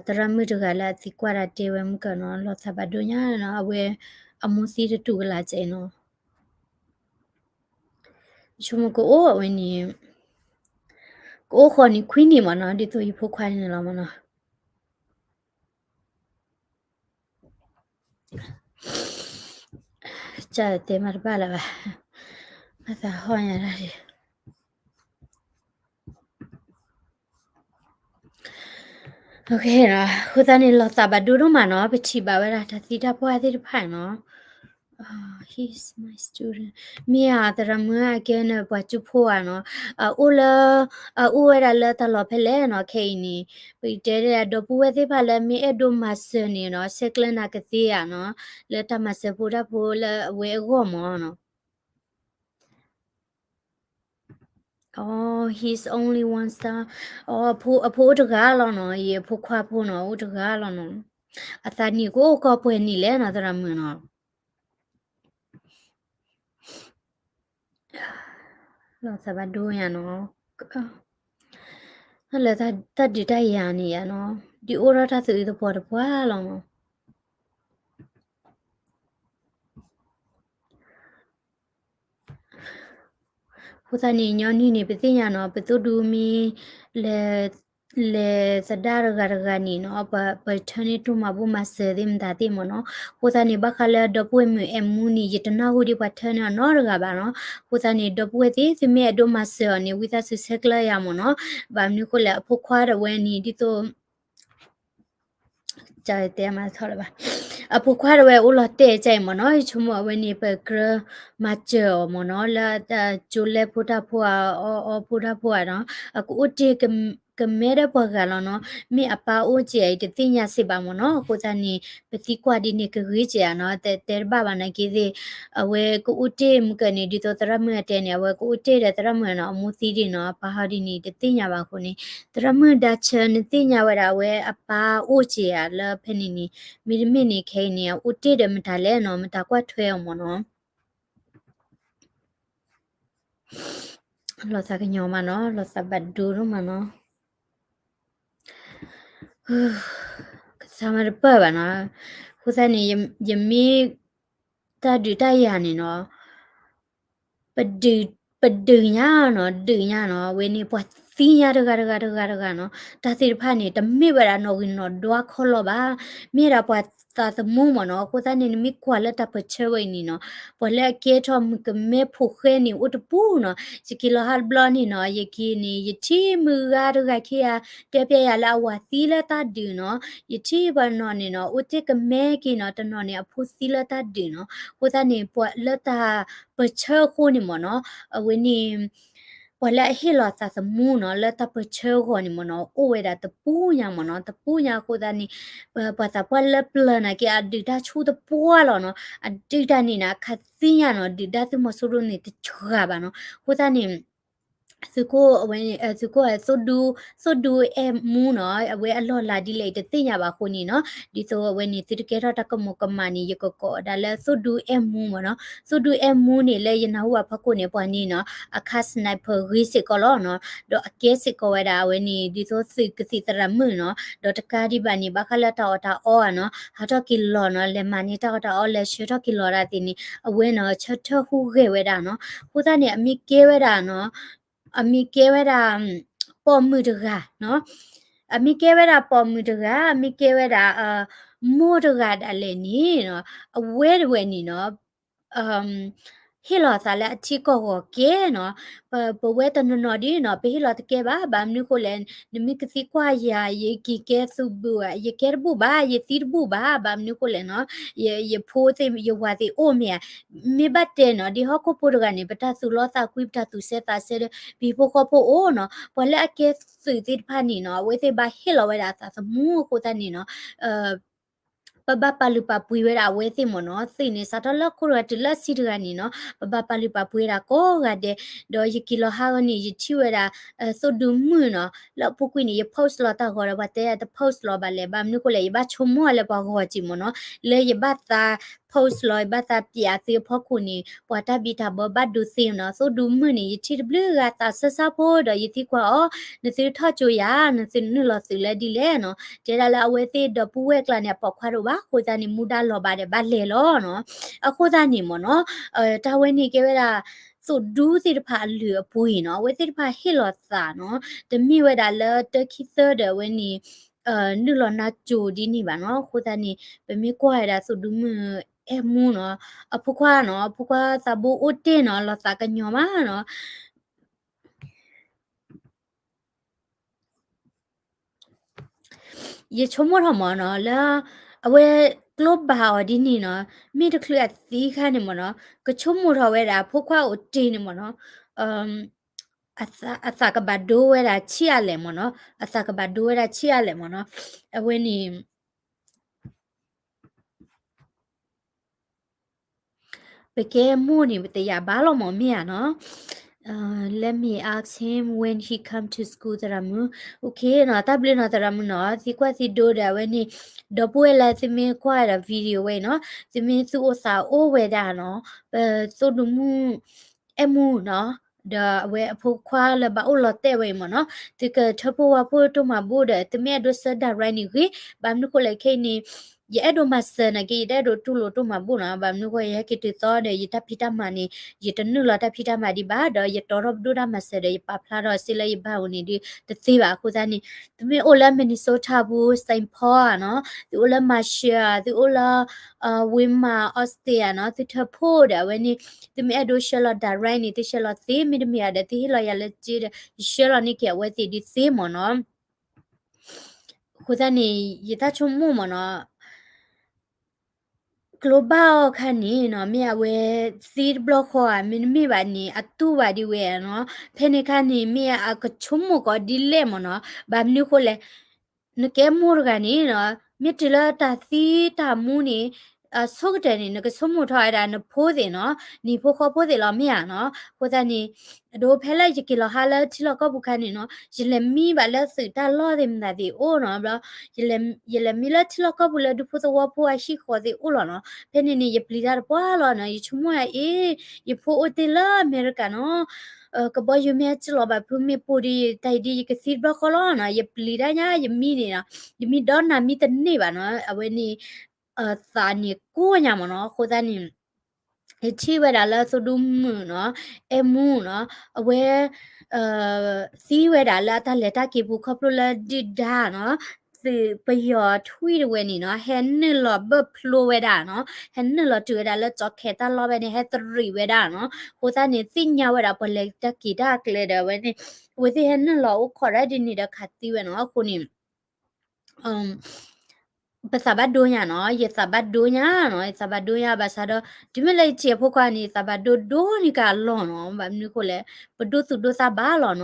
သရၣ်မုၣ်တဂၤလၢအသံကွၢ်တၢ်တဲဝဲမုၢ်ကနီၤ, လီၤသးဘၣ်ဒိၣ်ညါနီၤ, အဝဲ အမိၢ်သံတတူၢ်ကလာ်ကဲနီၤ. ယဆိကမိၣ်ကအိၣ်အဝဲန့ၣ် ကအိၣ်ဃီနံၣ်ခွံနံၣ်မးနီၤ, ဒ်သိးယဖိခွါန့ၣ်လီၤမးနီၤ. ကတဲမးတဘၣ်လၢၤဘၣ်, မၤသးဟီၣ်ညါဒၣ်ဒံး. အဃိသတးန့ၣ် လီၤသးဘၣ်ဒိဒိၣ်မးနီၤ, ပထံၣ်ဘၣ်ဝဲဒၣ်တၢ်သံတၢ်ပှၢ်သ့ၣ်တဖၣ်နီၤ. He's my student. မ့ၢ်ဧါ သရၣ်မုၣ်ဧၢ အကဲန့ၣ် ပှၤကၠိဖိဧါနီၤ, အအိၣ်လၢ အအိၣ်ဝဲဒၣ်လၢတၢ်လီၢ်ဖဲလဲၣ်နီၤ, ခဲအံၤန့ၣ် ပကတဲဒီး ဒီပုၢ်ဝဲၢ်သ့ၣ်တဖၣ်လၢမ့ၢ်အဲၣ်ဒိးမၤစၢၤန့ၣ်နီၤ, ဆဲးကျၢနၤကသ့ဧါနီၤ, လၢတၢ်မၤစၢၤဖိတၢ်ဖိလၢအဝဲအဂီၢ်မၢ်နီၤ. အ he's only one son. အ အဖိအိၣ်တဂၤလီၤနီၤ, ယဖိခွါဖိနီၤ အိၣ်တဂၤလီၤနီၤ, အသးနံၣ်ကအိၣ်ကီၢ်ပှဲၤနံၣ်လဲၣ်နီၤ သရၣ်မုၣ်နီၤ. လီၤသးဘၣ်ဒိယၤနီၤ, လၢတၢ်ဒုးတၢ်ယၤန့ၣ်ယၤနီၤ, ဒ်အိၣ်ထီၣ်တၢ်သူၣ်အုးသပှၢ်တပှၢ်လီၤနီၤ. အဃိသတးန့ၣ် ညီနုၢ်န့ၣ် ပသ့ၣ်ညါနီၤ, ပသိၣ်ဒူမ့ၢ် လဲၤသဒၣ်တဂၤတဂၤန့ၣ်နီၤ, ပ ပထၢန့ၢ်တိၢ်မၤဘူၣ်မၤစၢၤသ့ၣ်မတၤသ့ၣ်မၢ်နီၤ. အဃိသတးန့ၣ် ဘၣ်ဃးလၢဒီပုၢ်ဝဲၢ်မုၣ်အဲၣ်မူန့ၣ် ယတနၢ်ဟူဒ်ပှၤထၢန့ၢ်အီၤနီတဂၤဘၣ်နီၤ. အဃိသတးန့ၣ် ဒီပုၢ်ဝဲၢ်သ့ၣ် သုမ့ၢ်အဲၣ်ဒိးမၤစၢၤအီၤန့ၣ် ဝံသးစူၤဆဲးကျၢယၤမၢ်နီၤ. ဘၣ်မနုၤဃိလဲၣ် အဖိခွါဒၣ်ဝဲန့ၣ် ဒ်သိး တဲမၤထီၣ်လၢၤဘၣ်, အဖိခွါဒၣ်ဝဲအိၣ်လီၤတဲာ်ကဲအံၤမၢ်နီၤ, ယဆိကမိၣ်အဝဲန့ၣ် ပကြၢးမၤစၢၤအီၤမၢ်နီၤ, လၢကၠိလဲဖိတၢ်ဖိဧါ အီအီဖိတၢ်ဖိဧါနီၤ, အကအိၣ်တ့ၢ်ကမဲဒီးပှၤဂၤလီၤနီၤ, မ့ၢ်အပၢ်အိၣ်ကဲအံၤတသ့ၣ်ညါစ့ၢ်ဘၣ်မၢ်နီၤ, အဃိသတးန့ၣ် ပသံကွၢ်ဒ်န့ၣ်ကဂ့ၤကဲဧါနီၤ, တဲတဘၣ်ဘၣ်နာ်က့သ့ၣ်, အဝဲကအိၣ်တ့ၢ်မုၢ်ကၢန့ၣ် ဒ်သိးသရၣ်မုၣ်အတဲန့ၣ် အဝဲကအိၣ်တ့ၢ်ဒီးသရၣ်မုၣ်နီၤ, အမိၢ်သံဒ်နီၤ, အပၢ်ဟီဒ်န့ၣ် တသ့ၣ်ညါဘၣ်အဃိန့ၣ်, သရၣ်မုၣ်ဒါဆၢနသ့ၣ်ညါဝဲဒၣ် အဝဲအပၢ်အိၣ်ကဲဧါလၢဖဲန့ၣ်န့ၣ်, မ့တမ့ၢ်န့ၣ်ခဲအံၤန့ၣ် အအိၣ်တ့ၢ်ဒီးမတၤလဲၣ်နီၤ, မတၤကွၢ်ထွဲအီၤမၢ်နီၤ. လီၤသးကညီၤမးနီၤ, လီၤသးဘၣ်ဒိဒိၣ်မးနီၤ, ကသါမးတပၢၢ်ဘၣ်နီၤ, အဃိသတးန့ၣ် ယမ့ၢ် တၢ်ဒုးတၢ်ယၤန့ၣ်နီၤ, ပဒုးညါနီၤ, ဒုးညါနီၤ, အဝဲန့ၣ် ပှၤသံညါတဂၤတဂၤတဂၤတဂၤနီၤ, တၢ်သ့ၣ်တဖၣ်န့ၣ် တမ့ၢ်ဝဲဒၣ်နီၣ်ဂံၢ်နီၣ်ဒွးခီလီၤဘၣ်, မ့ၢ်ဒၣ်ပှၤသးသမူမၢ်နီၤ, အဃိသတးန့ၣ် နမ့ၢ်ကွၢ်လၢတၢ်ပၢၢ်ဆၢဝဲအံၤန့ၣ်နီၤ, ပှၤလၢအကဲထီၣ်မုၣ်ကမဲဖိဃဲန့ၣ် အိၣ်တပူၤနီၤ, ယက့ၤလီၤဟးတဘျီန့ၣ်နီၤ, ယက့ၤန့ၣ် ယထံၣ်မုၢ်ဂၤတဂၤခံဂၤ တဲပျဲယၤလၢအဝၤသံလၢတၢ်ဒုးနီၤ, ယထံၣ်ပှၤနီၤန့ၣ်နီၤ, အိၣ်တ့ၢ်ကမဲက့ၤနီၤ, တနီၤန့ၣ် အဖိသံလၢတၢ်ဒုးနီၤ, အဃိသတးန့ၣ် ပှၤလၢတၢ်ပၢၢ်ဆၢအဃိန့ၣ်မၢ်နီၤ, အဝဲန့ၣ် ပှၤလၢအဟ့ၣ်လီၤသးသမူနီၤ, လၢတၢ်ပၢၢ်ဆၢအဂီၢ်န့ၣ်မၢ်နီၤ, အိၣ်ဝဲဒၣ်တပူၤညါမၢ်နီၤ, တပူၤညါအဃိသတးန့ၣ်, ပှၤသးပှၢ်လၢပျၢၤနာ်က့ အဒုးတၢ်ဆူၣ်တပှၢ်လီၤနီၤ, အဒုးတၢ်န့ၣ်န့ၣ် အခးသံညါနီၤ, ဒုးတၢ်သုးမီၤစိရိၤန့ၣ်တစှၤဘၣ်နီၤ, အဃိသတးန့ၣ် သုးခိၣ်အဝဲန့ၣ် သုးခိၣ် သိၣ်ဒူအဲၣ်မူနီၤ, အဝဲအလီၢ်လၤဒ်လဲၣ်အံၤတသ့ၣ်ညါဘၣ်အဃိန့ၣ်နီၤ, ဒ်သိးအဝဲန့ၣ် သုတကဲထီၣ်တၢ်ကမူၤကမၣ်န့ၣ် ယကကိးဒၣ်လၢသိၣ်ဒူအဲၣ်မူမၢ်နီၤ, သိၣ်ဒူအဲၣ်မူန့ၣ် လၢယနၢ်ဟူဘၣ်ဖီခိၣ်န့ၣ် ပှၤန့ၣ်နီၤ, အခး sniper ဂ့ၤစ့ၢ်ကီးလီၤနီၤ, ဒီးအကဲစ့ၢ်ကီးဝဲဒၣ်အဝဲန့ၣ် ဒ်သိးသုးကသံၣ်သရၣ်မုၣ်နီၤ, ဒီးတကးဒံးဘၣ်န့ၣ် ဘၣ်ဃးလၢတၢ်အီၣ်တၢ်အီဧါနီၤ, ဟးထီၣ်က့ၤလီၤနီၤ, လဲၤမၤန့ၢ်တၢ်အီၣ်တၢ်အီ လဲၤဆှၢထီၣ်က့ၤလီၤဒၣ်သ့ၣ်န့ၣ် အဝဲနီၤ ဆၢထၢၣ်ဟူးဂဲၤဝဲဒၣ်နီၤ, အဃိသတးန့ၣ် အမ့ၢ်ကဲဝဲဒၣ်နီၤ အမ့ၢ်ကဲဝဲဒၣ် ပိာ်မုၣ်တဂၤနီၤ, အမ့ၢ်ကဲဝဲဒၣ်ပိာ်မုၣ်တဂၤ, အမ့ၢ်ကဲဝဲဒၣ် မိၢ်တဂၤဒၣ်လဲာ်န့ၣ်နီၤ, အဝဲတဝဲန့ၣ်နီၤ ဟ့ၣ်လီၤသးလၢအထံကီၢ်ဂီၤကဲနီၤ, ပဝဲတနီၤနီၤဒ်နီၤ ပဟ့ၣ်လီၤတကဲဘၣ်, ဘၣ်မနုၤဃိလဲၣ်, နမ့ၢ်ကသံကွၢ်ယၤ ယက့ၤကဲသုးဘူးဧါ, ယကဲတဘူးဘၣ်, ယသံတဘူးဘၣ်, ဘၣ်မနုၤဃိလဲၣ်နီၤ, ယဖိသ့ၣ် ယဝၤသ့ၣ်အိၣ်မ့ၢ်ဧါ, မ့ၢ်ဘၣ်တဲနီၤ ဒ်ဟီၣ်ခိၣ်ဖိတဂၤန့ၣ် ပတၢ်သူၣ်လီသးကွံ ပတၢ်သူၣ်စဲသးစဲဒီး ပဟံၣ်ဖိဃီဖိအိၣ်နီၤ, ပှၤလၢအကဲသုးသ့ၣ်တဖၣ်န့ၣ်နီၤ အဝဲသ့ၣ်ဘၣ်ဟ့ၣ်လီၤဝဲဒၣ်အသးသမူအဃိသတးန့ၣ်နီၤ ပဘၣ်ပာ်လုၢ်ပာ်ပှ့ၤဝဲဒၣ်အဝဲသ့ၣ်မ့ၢ်နီၤ, သုးန့ၣ် စးထီၣ်လၢခိၣ်တဂၤတုၤလၢဆံတဂၤန့ၣ်နီၤ, ပဘၣ်ပာ်လုၢ်ပာ်ပှ့ၤဒၣ်ကိးဂၤဒဲး, ဒီးယက့ၤလီၤဟးဂီၤန့ၣ် ယထံၣ်ဝဲဒၣ် သိၣ်ဒူမုၣ်နီၤ, လၢအပူၤကွံာ်န့ၣ် ယ post လီၤတၢ်ဂီၤဒီး ပှၤတဲတ post လီၤဘၣ်လဲၣ်, ဘၣ်မနုၤဃိလဲၣ် ယဘၣ်ဆိကမိၣ်လၢပှၤဂီၤက့ၤမ့ၢ်နီၤ, လၢယဘၣ်သး post လီၤ ယဘၣ်သးပျးသုအဖီခိၣ်န့ၣ် ပှၤတၢ်ဘံၣ်တၢ်ဘၢဘၣ်ဒိသ့နီၤ, သိၣ်ဒူမုၣ်န့ၣ် ယထံၣ်တဘျုးဂၤသးစၢ်စၢ်ဖိဒီး ယသံကွၢ်အီၤ, နသုထီၣ်ကၠိယၤ နသုနုာ်လီၤသုးလၢဒ်လဲၣ်နီၤ, တဲဒၣ်လၢအဝဲသ့ၣ်ဒီပုၢ်ဝဲၢ်ကျါန့ၣ် အပိာ်ခွါတအိၣ်ဘၣ်အဃိသတးန့ၣ် မူဒါလီၤဘၣ်ဒီးဘၣ်လဲၤလီၤနီၤ, အဃိသတးန့ၣ်မ့ၢ်နီၤ, တၢ်ဝဲန့ၣ်ကဲဝဲဒၣ် သိၣ်ဒူသ့ၣ်တဖၣ်အလုၢ်အပှ့ၤနီၤ, အဝဲသ့ၣ်တဖၣ်ဟ့ၣ်လီၤသးနီၤ, တမ့ၢ်ဝဲဒၣ်လၢတၢခံသၢဒီးအဝဲန့ၣ် နုာ်လီၤနါကၠိဒ်န့ၣ်ဘၣ်နီၤ, အဃိသတးန့ၣ် ပမ့ၢ်ကွၢ်ဝဲဒၣ်သိၣ်ဒူမုၣ်အဲၣ်မူနီၤ, အဖိခွါနီၤ, အဖိခွါသးဘိအိၣ်တ့ၢ်နီၤ, လီၤသးကညီၤမးနီၤ. ယဆိကမိၣ်ထီၣ်မ့ၢ်နီၤ လၢ အဝဲ ကျိဘၣ်အီၤဒ်န့ၣ်နီၤ, မ့ၢ်တချုးအသံခါန့ၣ်မ့ၢ်နီၤ, ကဆိကမိၣ်ထီၣ်ဝဲဒၣ်အဖိခွါအိၣ်တ့ၢ်န့ၣ်မ့ၢ်နီၤ, အသးကဘၣ်ဒိဝဲဒၣ်ဆံးအါလဲၣ်မ့ၢ်နီၤ, အသးကဘၣ်ဒိဝဲဒၣ်ဆံးအါလဲၣ်မ့ၢ်နီၤ, အဝဲန့ၣ် ပကဲမိၢ်န့ၣ် ပတယာ်ဘၣ်လီၤမ့ၢ်မ့ၢ်ဧါနီၤ. Let me ask him when he come to school သရၣ်မုၣ်. Okay နီၤ, တၢ်ဘျုးနီၤသရၣ်မုၣ်နီၤ, သံကွၢ်သံဒိဒီးအဝဲန့ၣ်, ဒီပုၢ်ဝဲၢ်လၢသုမ့ၢ်ကွၢ်ဒီး video ဝဲအံၤနီၤ, သုမ့ၢ်သူၣ်အိၣ်သးအိၣ်ဝဲဒၣ်နီၤ, ပသိၣ်ဒူမုၣ် အဲၣ်မူနီၤ, ဒီးအဝဲအဖိခွါလၢဘၣ်အိၣ်လီၤတဲာ်ဝဲအံၤမ့ၢ်နီၤ, သုကထၢဖှိၣ်ဝါဖှိၣ်တိၢ်မၤဘူၣ်ဒီး သုမ့ၢ်အဲၣ်ဒိးဆှၢ direct န့ၣ်ဂ့ၤ, ဘၣ်မနုၤဃိလဲၣ်ခဲအံၤန့ၣ် ယအဲၣ်ဒိးမၤစၢၤနာ်က့ ယတအဲၣ်ဒိးတူၢ်လိာ်တိၢ်မၤဘူၣ်နီၤ, ဘၣ်မနုၤဃိ ယဟဲက့ၤတုၤသီဒီး ယတၢ်ဖံးတၢ်မၤန့ၣ် ယတနုာ်လီၤတၢ်ဖံးတၢ်မၤဒံးဘၣ်, ဒီးယတီထီၣ်ပဒိၣ်တၢ်မၤစၢၤဒီး ယပာ်ဖျါထီၣ်စ့လၢယဘၣ်အူန့ၣ်ဒုး တသ့ဘၣ်အဃိသတးန့ၣ်, သုမ့ၢ်အိၣ်လၢ Minnesota ပူၤ Saint Paul ဧါနီၤ, သုအိၣ်လၢ Marshall ဧါ, သုအိၣ်လၢ Wilmar, Austin ဧါနီၤ, သုထၢဖှိၣ်ဒီးအဝဲန့ၣ်, သုမ့ၢ်အဲၣ်ဒိးဆှၢလီၤ direct န့ၣ် သုဆှၢလီၤသ့, မ့တမ့ၢ်ဒီး သုဟ့ၣ်လီၤယၤလၢစ့ဒီး ယဆှၢလီၤန့ၢ်က့ၤအဝဲသ့ၣ်ဒုးသ့မ့ၢ်နီၤ. အဃိသတးန့ၣ် ယတၢ်ဆိကမိၣ်မ့ၢ်နီၤ, ကျိဘၣ်အီၤခါန့ၣ်နီၤ, မ့ၢ်အဝဲသံတဘျီဃီဧါ, မ့တမ့ၢ်ဘၣ်န့ၣ် အတူၢ်ဘၣ်ဒံးဝဲနီၤ, ဖဲန့ၣ်ခါန့ၣ် မ့ၢ်အကဆိကမိၣ်ကီးဒ်လဲၣ်မ့ၢ်နီၤ, ဘၣ်မနုၤဃိလဲၣ် နကဲမိၢ်တဂၤန့ၣ်နီၤ, မ့ၢ်တုၤလၢတၢ်သံတၢ်မူန့ၣ် အဆိကတၢၢ်န့ၣ် နကဆိကမိၣ်ထီၣ်ဝဲဒၣ်နဖိသ့ၣ်နီၤ, နဟံၣ်ဖိဃီဖိသ့ၣ်လီၤမ့ၢ်ဧါနီၤ. အဃိသတးန့ၣ် အဒိဖဲလၢယက့ၤလီၤဟါလၢထံလီၢ်ကီၢ်ပူၤခါန့ၣ်နီၤ, ယလဲၤမံဘၣ်လၢသုးတၢ်လီၢ်သ့ၣ်မတၤသ့ၣ်အိၣ်နီၤ, ဘျီ ယလဲၤမံလၢထံလီၢ်ကီၢ်ပူၤလၢဒူဖိသဝီဖိအဟံၣ်ဃီသ့ၣ်အိၣ်လီၤနီၤ. ဖဲန့ၣ်န့ၣ် ယပျံၤတၢ်တပှၢ်လီၤနီၤ, ယဆိကမိၣ်ယၤအ့ၣ်, ယဖိအိၣ်တ့ၢ်လၢအမဲရကၤနီၤ, ကဘီယူၤမ့ၢ်အစၢလီၤဘၣ်ဖုမ့ၢ်ပိာ်ဒီး တၢ်အံၤဒ်ယကသံတဘျီဃီလီၤနီၤ, ယပျံၤတၢ်ညါ ယမံန့ၣ်နီၤ, ယမံဒီးနၤမံတန့ၢ်ဘၣ်နီၤ, အဝဲန့ၣ် သးန့ၣ်ကိၢ်ညါမ့ၢ်နီၤ. အဃိသတးန့ၣ် ယထံၣ်ဝဲဒၣ်လၢသိၣ်ဒူမုၣ်နီၤ, အဲၣ်မူနီၤ, အဝဲ သံဝဲဒၣ်လၢအတၢ်လဲၤတၢ်က့ၤပူၤခီဖျိလၢဒုၣ်ဒါနီၤ, သုးပယီၤထွံၣ်တဝဲန့ၣ်နီၤ, ဟဲနုာ်လီၤဘၢၣ်ဖျိဝဲဒၣ်နီၤ, ဟဲနုာ်လီၤတုၤဝဲဒၣ်လၢကၠီခဲတၢ်လီၢ်ဖဲန့ၣ် ဟဲသရံးဝဲဒၣ်နီၤ. အဃိသတးန့ၣ် သ့ၣ်ညါဝဲဒၣ်ပှၤလဲၤတၢ်က့ၤတၢ်ကျဲဒီး အဝဲန့ၣ် အဝဲသ့ၣ်ဟဲနုာ်လီၤအိၣ်ခိးဒၣ်ဒ်န့ၣ်ဒီးခးသံဝဲနီၤ. အဃိန့ၣ် ပသးဘၣ်ဒိညါနီၤ, ယသးဘၣ်ဒိညါနီၤ, ယသးဘၣ်ဒိညါဘၣ်ဆၣ်ဒီး တုၤမ့ၢ်လၢယထံၣ်အဖိခွါန့ၣ် ယသးဘၣ်ဒိဒိန့ၢ်က့ၤအလီၢ်နီၤ. ဘၣ်မနုၤဃိလဲၣ်, ပဒိသူၣ်ဒိသး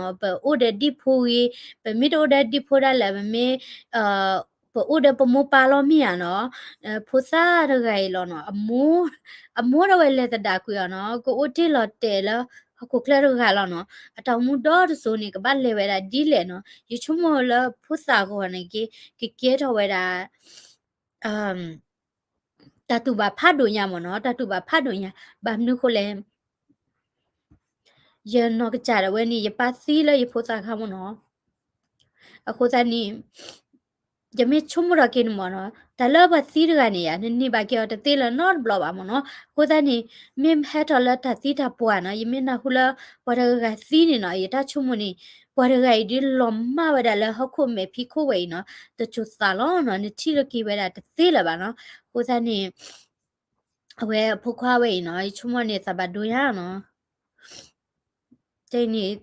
ဘၣ်လီၤနီၤ, ပအိၣ်ဒီးဒံၣ်ဖိဂ့ၤ, ပမ့ၢ်တအိၣ်ဒီးဒံၣ်ဖိဒၣ်လဲာ် ပမ့ၢ် ပအိၣ်ဒီးပမိၢ်ပၢ်လီၤမ့ၢ်ဧါနီၤ, ဖိသၣ်တဂၤအံၤလီၤနီၤ, အမိၢ် အမိၢ်ဒၣ်ဝဲလဲၤသဒၣ်ကွံာ်အီၤနီၤ, ကအိၣ်တ့ၢ်လီၤတဲာ်လၢဟီၣ်ခိၣ်ချၢတဂၤလီၤနီၤ, အတၢ်အိၣ်မူဒီတစိၤန့ၣ် ကဘၣ်လဲၤဝဲဒၣ်ဒ်လဲၣ်နီၤ. ယဆိကမိၣ်လၢဖိသၣ်ဂီၤန့ၣ်က့ ကကဲထီၣ်ဝဲဒၣ် တၢ်တူၢ်ဘၣ်ဖးဒိၣ်ညါမ့ၢ်နီၤ, တၢ်တူၢ်ဘၣ်ဖးဒိၣ်ညါ, ဘၣ်မနုၤဃိလဲၣ်, ယနီၢ်ကစၢ်ဒၣ်ဝဲန့ၣ် ယပၢ်သံလၢယဖိသၣ်ခါမ့ၢ်နီၤ. အဃိသတးန့ၣ် ယမ့ၢ်ဆိကမိၣ်ထီၣ်က့ၤန့ၣ်မ့ၢ်နီၤ, တၢ်လၢပှၤသံတဂၤန့ၣ်ယါ နန့ၢ်ဘၣ်က့ၤအီၤတသ့လၢၤနီတဘျီဘၣ်မ့ၢ်နီၤ. အဃိသတးန့ၣ် မ့ၢ်ဟဲထီၣ်လၢတၢ်သံတၢ်ပှၢ်နီၤ, ယမ့ၢ်နၢ်ဟူလၢပှၤတဂၤဂၤသံန့ၣ်နီၤ, ယတၢ်ဆိကမိၣ်န့ၣ် ပှၤတဂၤအံၤဒ်လီၤမၢ်ဝဲဒၣ်လၢဟီၣ်ခိၣ်မဲာ်ဖံးခိၣ်ဝဲအံၤနီၤ, တစိၤသးလီၤနီၤ, နထံၣ်လၢက့ၤဝဲဒၣ်တသ့လၢၤဘၣ်နီၤ. အဃိသတးန့ၣ် အဝဲအဖိခွါဝဲအံၤနီၤ, ယဆိကမိၣ်န့ၣ်သးဘၣ်ဒိယါနီၤ. တဲန့ၣ်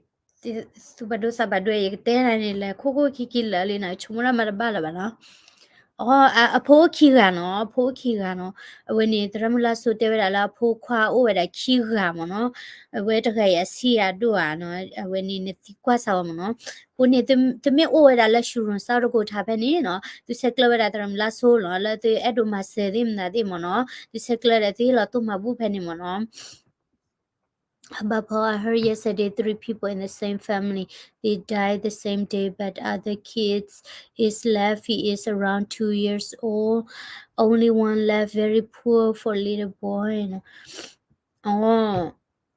သူၣ်ဘၣ်ဒိသးဘၣ်ဒိ ယကတဲနၤန့ၣ် လဲၤခိၣ်ခိၣ်ခံခံလၢာ်လံနီၤ, ယဆိကမိၣ်ဒၣ်မးတဘၣ်လၢၤဘၣ်နီၤ. အ အဖိအိၣ်ခံဂၤနီၤ, အဖိအိၣ်ခံဂၤနီၤ. အဝဲန့ၣ် သရၣ်မုၣ်လါစိတဲဝဲဒၣ်လၢအဖိခွါအိၣ်ဝဲဒၣ်ခံဂၤမ့ၢ်နီၤ. အဝဲတဂၤအံၤအဆံးအဒိၣ်ဧါနီၤ, အဝဲန့ၣ်နသံကွၢ်စၢ်ဝဲမ့ၢ်နီၤ. အဃိန့ၣ် သုမ့ၢ်အိၣ်ဝဲဒၣ်လၢ Shroom South Dakota ဖဲန့ၣ်နီၤ, သုဆဲးကျၢဝဲဒၣ်သရၣ်မုၣ်လါစိလီၤ, လၢသုအဲၣ်ဒိးမၤစၢၤသ့ၣ်မနုၤသ့ၣ်မ့ၢ်နီၤ, သုဆဲးကျၢဒီးသုဟ့ၣ်လီၤတိၢ်မၤဘူၣ်ဖဲန့ၣ်မ့ၢ်နီၤ. About Paul, I heard yesterday three people in the same family, they died the same day, but other kids is left, he is around two years old, only one left, very poor for little boy.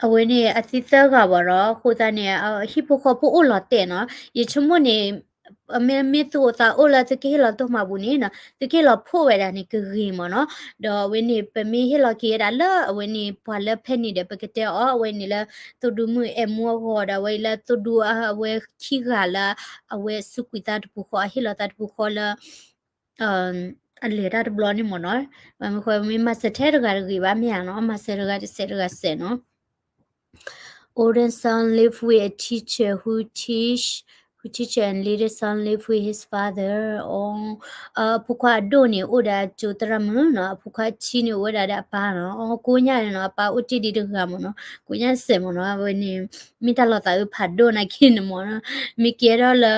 အဝဲန့ၣ် အသံသၢဂၤဘၣ်ဒီး အဃိသတးန့ၣ် ဟံၣ်ဖိဃီဖိအိၣ်လီၤတဲာ်နီၤ, ယဆိကမိၣ်န့ၣ် မ့မ့ၢ်သုအိၣ်သးအိၣ်လၢသုကဟ့ၣ်လီၤတိၢ်မၤဘူၣ်န့ၣ်နီၤ, သုကဟ့ၣ်လီၤဖှိၣ်ဝဲဒၣ်န့ၣ်ကဂ့ၤမ့ၢ်နီၤ. ဒီးအဝဲန့ၣ် ပမ့ၢ်ဟ့ၣ်လီၤက့ၤဝဲဒၣ်လၢအဝဲန့ၣ် ပှၤလၢဖဲန့ၣ်ဒီး ပကတဲအီၤ အဝဲန့ၣ်လၢ သိၣ်ဒူမုၣ်အဲၣ်မူအဂီၢ်ဒီး အဝဲအံၤလၢသိၣ်ဒူအဝဲခံဂၤလၢ အဝဲစူးကွံာ်သးတပူၤဃီ အဟ့ၣ်လီၤသးတပူၤဃီလၢ အလဲၤတၢ်တဘျီန့ၣ်မ့ၢ်နီၤ. ဘၣ်မနုၤဃိ မ့ၢ်မၤစၢၤထဲတဂၤတဂ့ၤဘၣ်မ့ၢ်ဧါနီၤ, မၤစၢၤတဂၤတစဲးတဂၤစဲးနီၤ. Older son live with a teacher who teach, who teacher and little son live with his father. အဖိခွါအဒိၣ်န့ၣ် အိၣ်ဒီးအကၠိသရၣ်မုၣ်နီၤ, အဖိခွါအဆံးန့ၣ် အိၣ်ဝဲဒၣ်ဒီးအပၢ်နီၤ. အကိးညါန့ၣ်နီၤ အပၢ်အိၣ်တ့ၢ်ဒံးတဂၤမ့ၢ်နီၤ, ကိးညါစဲးမ့ၢ်နီၤ, အဝဲန့ၣ် မ့ၢ်တၢ်လီၤသးအုးဖးဒိၣ်နာ်က့န့ၣ်မ့ၢ်နီၤ, မ့ၢ်ကဲထီၣ်လၢ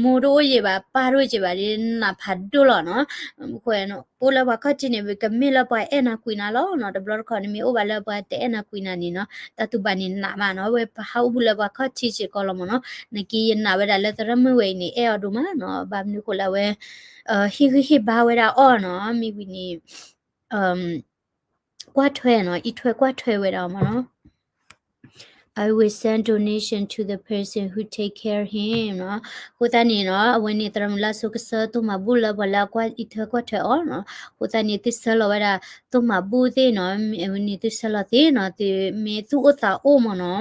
မိၢ်တအိၣ်ယံၤဘၣ် ပၢ်တအိၣ်ယံၤဘၣ်ဒီး နးဖးဒိၣ်လီၤနီၤ. အဃိန့ၣ် အိၣ်လၢပှၤခီၣ်ထံးန့ၣ် ကမ့ၢ်လၢပှၤအဲၣ်နၤကွံနၤလီၤနီၤ. တဘျီတခီၣ်န့ၣ် မ့ၢ်အိၣ်ဘၣ်လၢပှၤတအဲၣ်နၤကွံနၤန့ၣ်နီၤ, တၢ်တူၢ်ဘၣ်န့ၣ်နးမးနီၤ. အဝဲပဟးအိၣ်ဘူးလၢပှၤခီၣ်ထံးစ့ၢ်ကီးလီၤမ့ၢ်နီၤ. နာ်က့ယနာ်ဝဲဒၣ်လၢသရၣ်မုၣ်ဝဲအံၤန့ၣ် အဲၣ်အီၤဒိၣ်မးနီၤ. ဘၣ်မနုၤဃိလၢအဝဲ ဟ့ၣ်ဂံၢ်ဟ့ၣ်ဘါဝဲဒၣ်အီၤနီၤ. မ့ၢ်ဝံၤန့ၣ် ကွၢ်ထွဲနီၤ, အံးထွဲကွၢ်ထွဲဝဲဒၣ်အီၤမ့ၢ်နီၤ. I will send donation to the person who take care him နီၤ. အဃိသတးန့ၣ်နီၤ အဝဲန့ၣ် သရၣ်မုၣ်လၢစိၤကစၢ် သိၣ်မၤဘူၣ်လၢပှၤလၢအကွၢ်အံးထွဲကွၢ်ထွဲအီၤနီၤ. အဃိသတးန့ၣ် သုဆှၢလီၤဝဲဒၣ် သိၣ်မၤဘူၣ်သ့ၣ်နီၤ, မ့ၢ်ဝဲန့ၣ်သုဆှၢလီၤသ့နီၤ, သုမ့ၢ်သူၣ်အိၣ်သးအိၣ်မ့ၢ်နီၤ.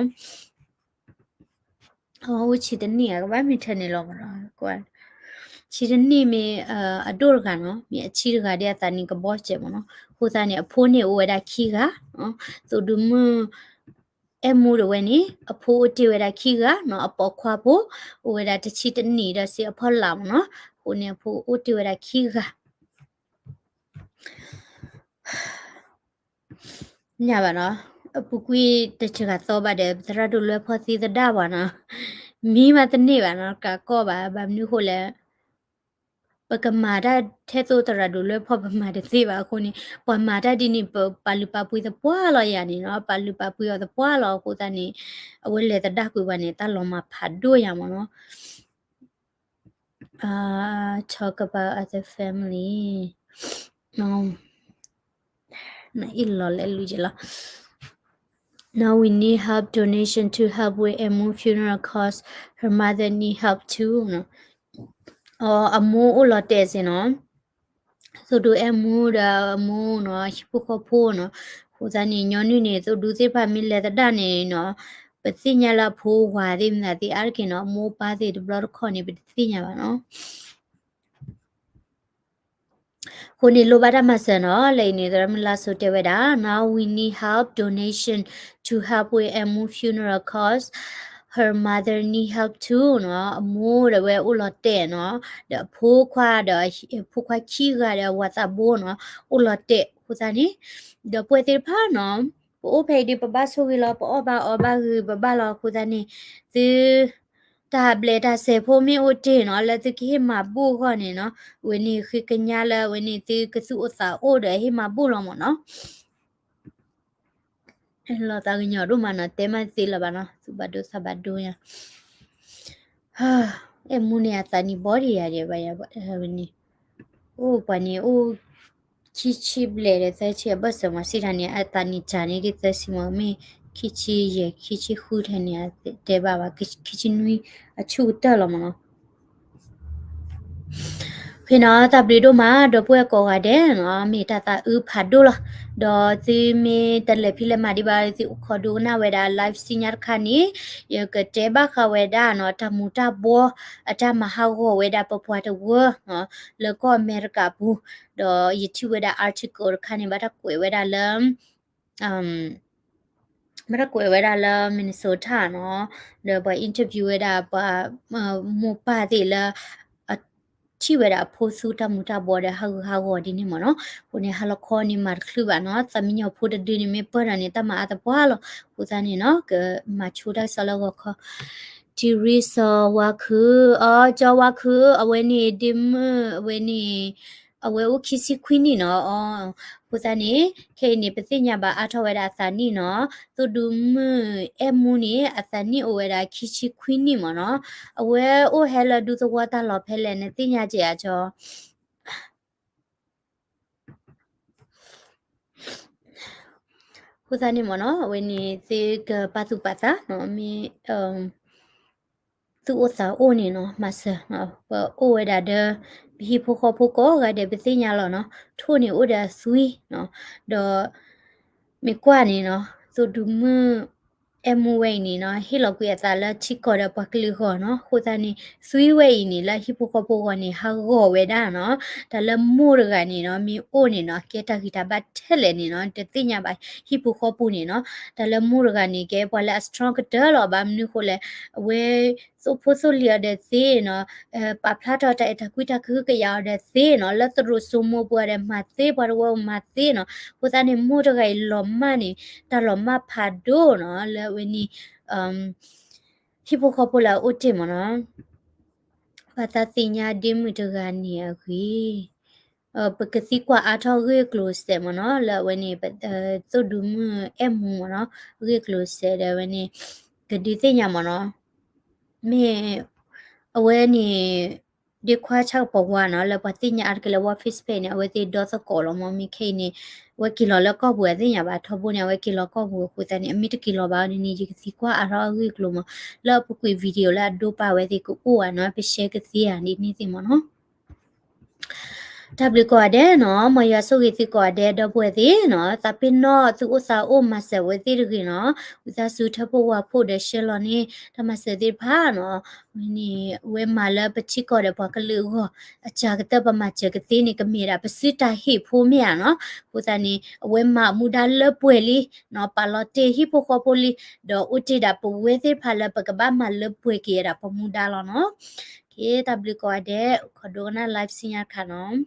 အိၣ်ဆံတနံၣ် အကဘၣ်မ့ၢ်ထဲန့ၣ်လီၤမ့ၢ်နီၤ. ဆံတနံၣ်မ့ၢ် အဒိၣ်တဂၤနီၤ, မ့ၢ်အဆံးတဂၤဒီးအသးနံၣ်ကဘီစဲးမ့ၢ်နီၤ. အဃိသတးန့ၣ် အဖိန့ၣ်အိၣ်ဝဲဒၣ်ခံဂၤ, သိၣ်ဒူမုၣ် အဲၣ်မူဒီးဝဲန့ၣ် အဖိအိၣ်တ့ၢ်ဝဲဒၣ်ခံဂၤနီၤ, အပိာ်ခွါဖိ အိၣ်ဝဲဒၣ်တဆံတနံၣ်ဒီးစ့အဖီလာ်မ့ၢ်နီၤ. အဃိန့ၣ် အဖိအိၣ်တ့ၢ်ဝဲဒၣ်ခံဂၤ ညါဘၣ်နီၤ, အပူၤကွံာ်တစှၤသီဘၣ်ဒီး ပသရၣ်ဒိၣ်လွဲဖီသံသဒၣ်ပှၤနီၤ, မံမးတန့ၢ်ဘၣ်နီၤ, ကးကီၢ်ဘၣ်, ဘၣ်မနုၤဃိလဲၣ်, ပကမၤတၢ်ထဲသိးသရၣ်ဒိၣ်လွဲဖီပမၤတသ့ဘၣ်အဃိန့ၣ်, ပှၤမၤတၢ်ဒ်န့ၣ် ပပာ်လုၢ်ပာ်ပှ့ၤသပှၢ်လီၤယၤန့ၣ်နီၤ, ပာ်လုၢ်ပာ်ပှ့ၤအီၤသပှၢ်လီၤ. အဃိသတးန့ၣ် အဝဲလဲၤသဒၣ်ကွံာ်ပှၤန့ၣ် တၢ်လီၤမၢ်ဖးဒိၣ်ယၤမ့ၢ်နီၤ. Uh, talk about other family. နအံၣ်လီၤလဲၤလူၤက့ၤလီၤ. Now we need help donation to help with Emu funeral cause her mother need help too. အမိၢ်အိၣ်လီၤတဲာ်စ့ၢ်နီၤ, သိၣ်ဒူအဲၣ်မူဒီးအမိၢ်နီၤ, ဟံၣ်ဖိဃီဖိနီၤ. အဃိသတးန့ၣ် ညီနုၢ်န့ၣ် သိၣ်ဒူသ့ၣ်တဖၣ်မ့ၢ်လဲၤသဒၣ်န့ၣ်နီၤ, ပသ့ၣ်ညါလၢအဖိဝၤသ့ၣ်မနုၤသ့ၣ်အါတက့ၢ်နီၤ, အမိၢ်အပၢ်သ့ၣ်တဘျီတခီၣ်န့ၣ် ပတသ့ၣ်ညါဘၣ်နီၤ. အဃိန့ၣ် လိၣ်ဘၣ်တၢ်မၤစၢၤနီၤ, လၢအံၤန့ၣ် သရၣ်မုၣ်လါစိၤတဲဝဲဒၣ်, Now we need help donation to help with Emu funeral cause her mother need help too နီၤ. အမိၢ်ဒီးဝဲအိၣ်လီၤတဲာ်နီၤ, ဒီးအဖိခွါဒီး အဖိခွါခံဂၤဒီးအဝၤသးဘိနီၤ, အိၣ်လီၤတဲာ်အဃိသတးန့ၣ်, ဒီးပဝဲသ့ၣ်တဖၣ်နီၤ, ပအိၣ်ဖဲအံၤဒီး ပဘၣ်ဆိၣ်ဂ့ၤလီၤ, ပအီၣ်ဘၣ်အီဘၣ်ဂ့ၤ ပဘၣ်လီၤအဃိသတးန့ၣ်, သု တၢ်ဘျဲးတၢ်စဲးဖိမ့ၢ်အိၣ်တ့ၢ်နီၤ, လၢသုကဟ့ၣ်မၤဘူၣ်အဂီၢ်န့ၣ်နီၤ, အဝဲန့ၣ်ဃ့ကညးလၢအဝဲန့ၣ်သုကသူၣ်အိၣ်သးအိၣ်ဒီးဟ့ၣ်မၤဘူၣ်လီၤမ့ၢ်နီၤ. လီၤသးကညီၤဒိၣ်မးနီၤ, တဲမးသ့လၢၤဘၣ်နီၤ, သူၣ်ဘၣ်ဒိသးဘၣ်ဒိညါ. အဲၣ်မူန့ၣ်အသးနံၣ်ဘီဒံးယၤဒံးဘၣ်ယၤ, ဝဲန့ၣ်, အိၣ်ပှၤန့ၣ်အိၣ် ခံဆံဘျဲၣ်ဒီးသၢဆံအဘၢၣ်စၢၤမး စံးတၢ်န့ၣ် အသးနံၣ်စၢ်န့ၣ်ဒ်သၢဆံမး, မ့ၢ်ခံဆံယဲၢ် ခံဆံဃုထဲန့ၣ် တဲဘၣ်ဘၣ်, ခံဆံနွံအဆူၣ်ကတၢၢ်လီၤမ့ၢ်နီၤ. ဖဲနီၤ တၢ်ဘျုးဒိၣ်မး ဒီပုၢ်ဝဲၢ်ကိးဂၤဒဲးနီၤ, မ့ၢ်တၢ်သးအုးဖးဒိၣ်လီၤ. ဒီးသုမ့ၢ်တလဲၤဖံးလဲၤမၤဒံးဘၣ် သုအိၣ်ခိးဒိကနၣ်ဝဲဒၣ် live စံညါတခါန့ၣ်, ယကတဲဘၣ်ဃးဝဲဒၣ်နီၤ တၢ်မူၤတၢ်ဘှီ အတၢ်မၤဟးဂီၤဝဲဒၣ်ပပှၤတဝၢနီၤ, လၢကီၢ်အမဲရကၤပူၤ, ဒီးယထံၣ်ဝဲဒၣ် article တခါန့ၣ် ဘၣ်တၢ်ကွဲးဝဲဒၣ်လၢ ဘၣ်တၢ်ကွဲးဝဲဒၣ်လၢ Minnesota နီၤ, ဒီးပှၤ interview ဝဲဒၣ်ပှၤ မိၢ်ပၢ်သ့ၣ်လၢ အထံၣ်ဝဲဒၣ်အဖိသူတၢ်မူၤတၢ်ဘှီဒီးဟးဂူာ်ဟးဂီၤဒ်န့ၣ်မ့ၢ်နီၤ, အဃိန့ၣ် ဟါလီၤခီန့ၣ်မၤတချုးဘၣ်နီၤ, သးမံညီၤဖိတဒုန့ၣ်မ့ၢ်ပၢၢ်ဒီးန့ၣ် တၢ်မၤအါသပှၢ်လီၤ, အဃိသတးန့ၣ်နီၤ ကမၤဆိတၢ်ကစီၣ်လၢဂီၤခီ, တံရံစီၤဝါခု, အီ ကၠီဝါခု, အဝဲန့ၣ်ဒ့မုၣ် အဝဲန့ၣ် အဝဲအိၣ်ခံဆံခွံနံၣ်နီၤ, အီ အဃိသတးန့ၣ် ခဲအံၤန့ၣ် ပသ့ၣ်ညါဘၣ်အါထီၣ်ဝဲဒၣ်အသးနံၣ်နီၤ, သိၣ်ဒူမုၣ်အဲၣ်မူန့ၣ် အသးနံၣ်အိၣ်ဝဲဒၣ်ခံဆံခွံနံၣ်မ့ၢ်နီၤ, အဝဲအိၣ်ဟဲလၢဒူသဝီတၢ်လီၢ်ဖဲလဲၣ် နသ့ၣ်ညါက့ၤဧါကၠီ အဃိသတးန့ၣ်မ့ၢ်နီၤ အဝဲန့ၣ် သုကပာ်သူၣ်ပာ်သးနီၤ, မ့ၢ် သူၣ်အိၣ်သးအိၣ်န့ၣ်နီၤ မၤစၢၤနီၤ, ပအိၣ်ဝဲဒၣ်ဒီး ပဟံၣ်ဖိဃီဖိကိးဂၤဒဲး ပသ့ၣ်ညါလီၤနီၤ, ထိၣ်န့ၣ်အိၣ်ဒီးအသွံၣ်နီၤ, ဒီး မ့ၢ်ကွၢ်န့ၣ်နီၤ သိၣ်ဒူမုၣ် အဲၣ်မူဝဲအံၤန့ၣ်နီၤ ဟ့ၣ်လီၤကွံာ်အသးလၢထံကီၢ်ဒီးပှၤကလုာ်အဂီၢ်နီၤ. အဃိသတးန့ၣ် သွံဝဲအံၤန့ၣ် လၢဟံၣ်ဖိဃီဖိအဂီၢ်န့ၣ် ဟးဂီၤဝဲဒၣ်နီၤ. တၢ်လၢမိၢ်တဂၤန့ၣ်နီၤ မ့ၢ်အိၣ်န့ၣ်နီၤ ကဲတၢ်ဂံၢ်တၢ်ဘါထဲလဲၣ်န့ၣ်နီၤ တသ့ၣ်ညါဘၣ် ဟံၣ်ဖိဃီဖိန့ၣ်နီၤ. တၢ်လၢမိၢ်တဂၤန့ၣ် ကဲပှၤလၢအ strong ကတၢၢ်လီၤ. ဘၣ်မနုၤဃိလဲၣ် အဝဲ သိၣ်ဖိသိၣ်လံၤအီၤဒီးသ့နီၤ, ပာ်ဖျါထီၣ်တၢ်အဲၣ်တၢ်ကွံတၢ်ကဟုကယာ်အီၤဒီးသ့နီၤ, လၢသရိာ်စိမိၤပူၤအီၤဒီးမၤသ့, ပှၤတဝၢမၤသ့နီၤ. အဃိသတးန့ၣ် မိၢ်တဂၤအံၤလီၤမၢ်န့ၣ် တၢ်လီၤမၢ်ဖးဒိၣ်နီၤ လၢအဝဲန့ၣ် ဟံၣ်ဖိဃီဖိလၢအအိၣ်တ့ၢ်မ့ၢ်နီၤ. ပသးသ့ၣ်ညါဒ့မုၣ်တဂၤန့ၣ်အဂ့ၢ် ပကသံကွၢ်အါထီၣ်ဂ့ၢ်ကျိၤစဲးမ့ၢ်နီၤ, လၢအဝဲန့ၣ် သိၣ်ဒူမုၣ်အဲၣ်မူမ့ၢ်နီၤ, ဂ့ၢ်ကျိၤစဲးဒီးအဝဲန့ၣ် ကဒုးသ့ၣ်ညါမ့ၢ်နီၤ, မ့ၢ် အဝဲန့ၣ် ဒ့ခွါဆၣ်ကပီၤဝါနီၤ, လၢပှၤသ့ၣ်ညါအါတက့ၢ်လၢ ဝါ Facebook န့ၣ် အဝဲသ့ၣ်ဒီသကိးလီၤမ့ၢ်, မ့ၢ်ခဲအံၤန့ၣ် အဝဲက့ၤလီၤလၢကီၢ်ပူၤအသ့ၣ်ညါဘၣ်, ထီဘိန့ၣ် အဝဲက့ၤလီၤကီၢ်ပူၤအဃိသတးန့ၣ် အမ့ၢ်တက့ၤလီၤဘၣ်ဒ်န့ၣ် ယကသံကွၢ်အါထီၣ်အဂ့ၢ်ကျိၤမ့ၢ်, လၢအပူၤကွံာ် video လၢအဒိပာ်ဝဲသ့ၣ်ကအိၣ်ဧါနီၤ, ပ share ကသ့ဧါဒ်န့ၣ်သ့ၣ်မ့ၢ်နီၤ. တၢ်ဘျုးကိးဂၤဒဲးနီၤ, မ်ယွၤဆိၣ်ဂ့ၤသုကိးဂၤဒဲး ဒီပုၢ်ဝဲၢ်သ့ၣ်နီၤ, သးပ့ၤနီၣ်သုအိၣ်သးအိၣ်မၤစၢၤဝဲသ့ၣ်တဂ့ၤနီၤ, ဝံသးစူၤထၢဖှိၣ်ဝးဖှိၣ်ဒီး share လီၤန့ၣ် တၢ်မၤစၢၤသ့ၣ်တဖၣ်နီၤ, ဝဲန့ၣ် အဝဲမၤလၢပထံကီၢ်ဒီးပှၤကလုာ်အဂီၢ်, အစှၤကတၢၢ်ပမၤစၢၤကသ့န့ၣ် ကမ့ၢ်ဒၣ်ပစုတၢ်ဟ့ၣ်ဖိမ့ၢ်ဧါနီၤ, အဃိသတးန့ၣ် အဝဲမၤအမူဒါလၢပှဲၤလံနီၤ, ပာ်လီၤတ့ၢ်ဟံၣ်ဖိဃီဖိလံ, ဒီးအိၣ်တ့ၢ်ဒၣ်ပဝဲသ့ၣ်တဖၣ်လၢပကဘၣ်မၤလၢပှဲၤက့ၤဝဲဒၣ်ပမူဒါလီၤနီၤ. က့ တၢ်ဘျုးကိးဂၤဒဲး, ခိးဒိကနၣ် live ဆူညါတခါနီၤ.